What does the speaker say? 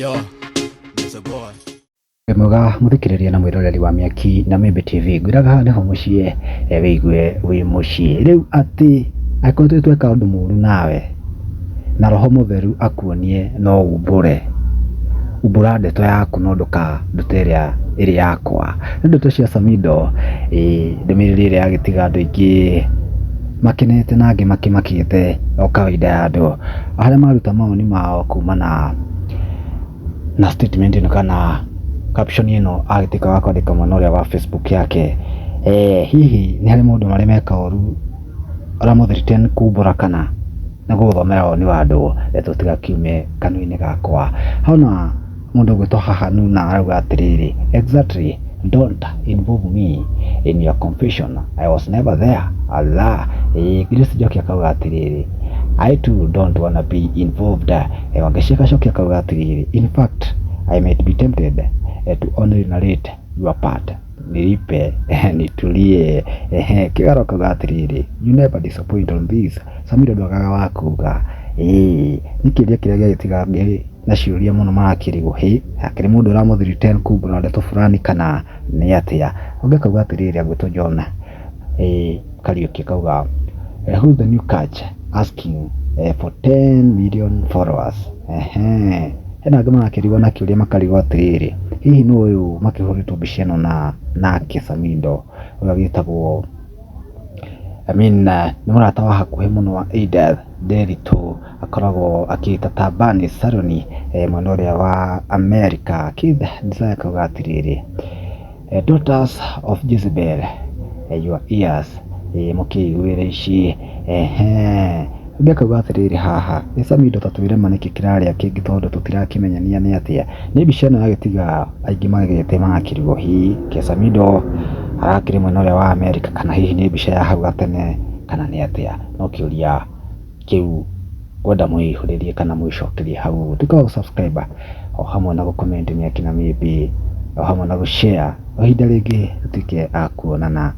Yo, it's a boy. Wĩ mwega mũthikĩrĩria na mwĩroreri wa Mĩaki na Mĩmbi TV, ngwĩraga haha nĩho mũciĩ wĩigue wĩ mũciĩ. Rĩu atĩ angĩkorwo twĩ tweka ũndũ mũru nawe na roho mũtheru akuonie no umbũre, umbũra ndeto yaku no ndũkandute ĩrĩa ĩrĩ yakwa. Nĩ ndeto cia Samidoh, ndũmĩrĩri ĩrĩa yagĩtiga andũ aingĩ makenete na angĩ makĩmakĩte o kawaida ya andũ, arĩa maruta mawoni mao kumana na statement ĩno kana caption ĩno agĩtuĩka wa kwandĩka mwena ũrĩa wa Facebook yake. Hihi nĩ harĩ maũndũ marĩa meka ũru ũramũ kumbũra kana nĩ gũgũthomera woni wa andũ ndeto tigakiume kanua-inĩ gakwa. Hona mũndũ ũgwĩtwo haha Nuna arauga atĩrĩrĩ, "Exactly, don't involve me in your confession, I was never there." Allah. Grace Njoki akauga atĩrĩrĩ, "I too don't wanna be involved." Wangeci agacokia akauga atĩrĩrĩ, "In fact, I might be tempted to only narrate your part, nilipe nitulie." Ehe, Kĩgaro akauga atĩrĩrĩ, "You never disappoint on this." Samidoh ndwagaga wa kuga. Ĩĩ nĩ kĩũria kĩrĩa gĩagĩtiga angĩ na ciũria mũno marakĩrigwo, hĩ hakĩrĩ mũndũ ũramũ kumbũra ndeto fulani kana nĩ atĩa? Ũngĩ akauga atĩrĩrĩ, agwĩtwo John Kariũki akauga, "Who's the new catch asking for 10 million followers?" Ehe, hena angĩ marakĩrigwo na kĩũria makarigwo atĩrĩrĩ, hihi nũ ũyũ makĩhũrĩtwo mbica ĩno na nake Samidoh ũrĩa wĩtagwo, I mean, nĩ mũrata wa hakuhĩ mũno wa Edith Nderitu, akoragwo akĩĩta Tabani Salon mwena ũrĩa wa America. Keith Desire akauga atĩrĩrĩ, "Daughters of Jezebel, your ears mũkĩiguĩre ici." Ehe, ũngĩ akauga atĩrĩrĩ haha, ĩ Samidoh ta twĩre ma nĩkĩ kĩrarĩa kĩngĩ tondũ tũtirakĩmenyania nĩ atĩa. Nĩ mbica ĩno yagĩtiga aingĩ magegete magakĩrigwo hihi ke Samidoh arakĩrĩ mwena ũrĩa wa America kana hihi nĩ mbica ya hau gatene kana nĩ atĩa. No kĩũria kĩu ngwenda mwĩihũrĩrie kana mwĩcokerie hau. Tuĩka wa gũ subscribe o hamwe na gũ comment Mĩaki na Mĩmbi o hamwe na gũ share. O ihinda rĩngĩ tũtuĩke a kuonana.